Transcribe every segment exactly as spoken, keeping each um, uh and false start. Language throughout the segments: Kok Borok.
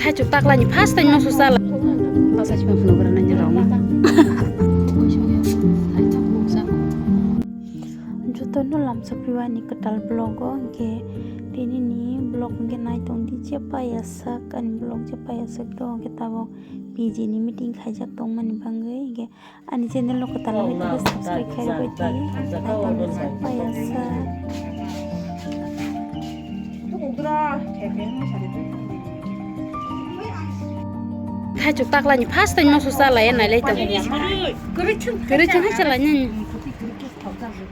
Haichuk taklani first time no susala. Basa chuma phunuk rana ni rong. Jotono lamsa piwani kwtal vlog o, hwnkhe tini ni vlog hwnkhe nai tong di, je paya sak ani vlog je paya sak do, hwnkhe tabok P G ni meeting khaijak tongmani bangwi, hwnkhe ani channel no kwtal wngwi tongkhe subscribe khairogwi di. Nai tongdi je paya sak. Haichuk taklani first time no susala ya nailai tong. Kwrwi chwng hai chala ni.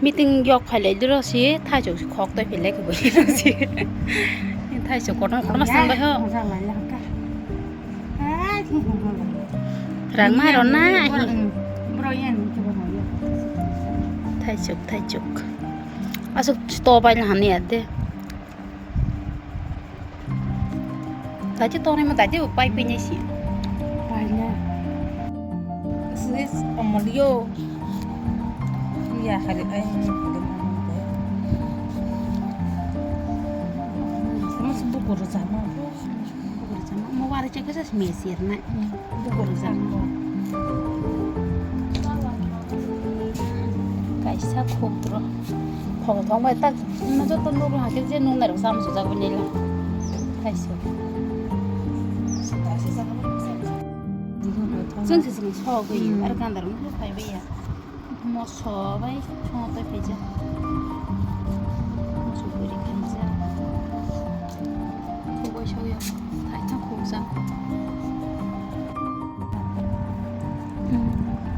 Meeting yok khailai duro si thaisok si khok toi philai khe bui si. Thaisok kotor kotor ma sang bai ho. Rang ma ro na hi. Thaisok, thaisok. Asuk sto bai na hani ate. Daji tongnai ma daji bo pai pui nai si. Paina. Sis omolio. Ya hari ai. Mas bukur sama. Bukur sama. Mau wara cek sa mesir na. Bukur sama. Kaisa khubro. Khobor thong bai tak no joto nukla hakhe je nung nairok sam sujak bai nila. Kaisa. Chwng se chwng sok bai ar gandar nukla phai bai ya. Moso bai chwng tai phai ja. Moso buri khan ja. Khuboi sok ya. Thai thang khub ja.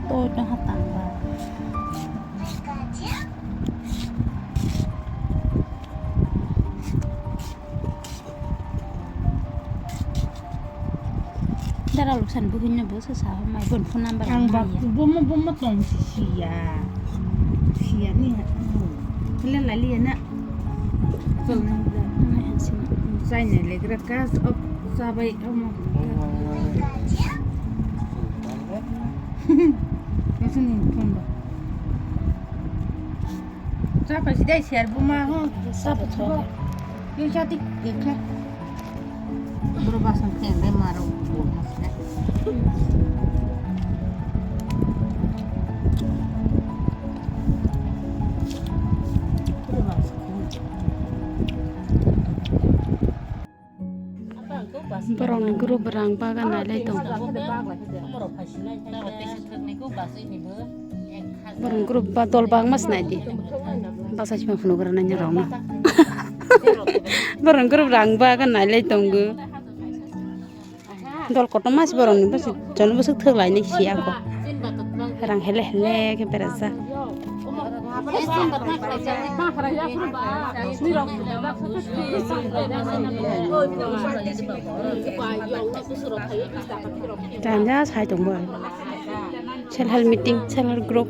Toi no hatang ba. Dara luksan buhino bo se sa mai bon phone number ang ba maya. Bomo bomo tong si siya. Siya ni ha. Kila lali ya na. Chol na da. Mai han sini. Chai ne legra kas op sabai omo. Nusini phone ba. Chapa sidai ser buma ho. Chapa chapa. Yo chati dekha. Bro basan pheng dai maro. Bro basan. Borokni group rang bagan nailai tong. Borokni group ba dol bangma se naidi. Basa sima phunuk rana ni rong. Borokni group rang bagan nailai tongo. Dol kotorma se borokni bwswk, jono bwswk thwk lainai si ako. Rang hele hele khe berajak. Janja sai tongbo. Self help meeting, self help group.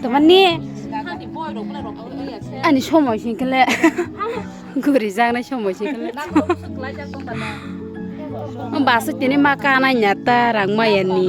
Tamani ani somoi singkle guri jangnai somoi singkle. Basa tini ma kanai nyata rang maya ni.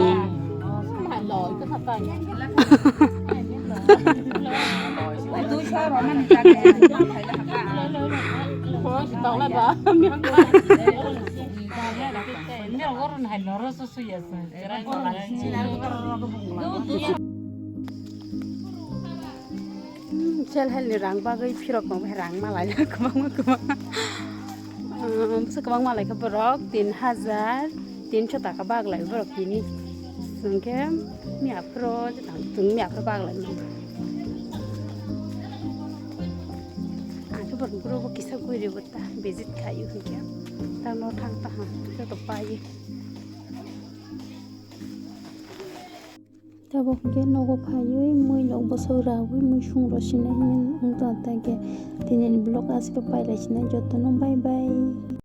Self help ni rang bagwi phirok tong rang malai kwbangma kwbangma. Bwswk kwbangma lai khe borok tin hajar tinso taka bag lai borok tini. Hwnkhe miya phuru chwng miya phuru bag lai mano. Ang khe borok phuru kisa guri bo ta visit khaio hwnkhe ta no thang ta ha joto pai. Tabuk hwnkhe nogo phaiwi mui rok bwswk raui mui sung rw sinai hinwi wng tong tei khe tini ni vlog aswk pailai sinai jotono bye bye.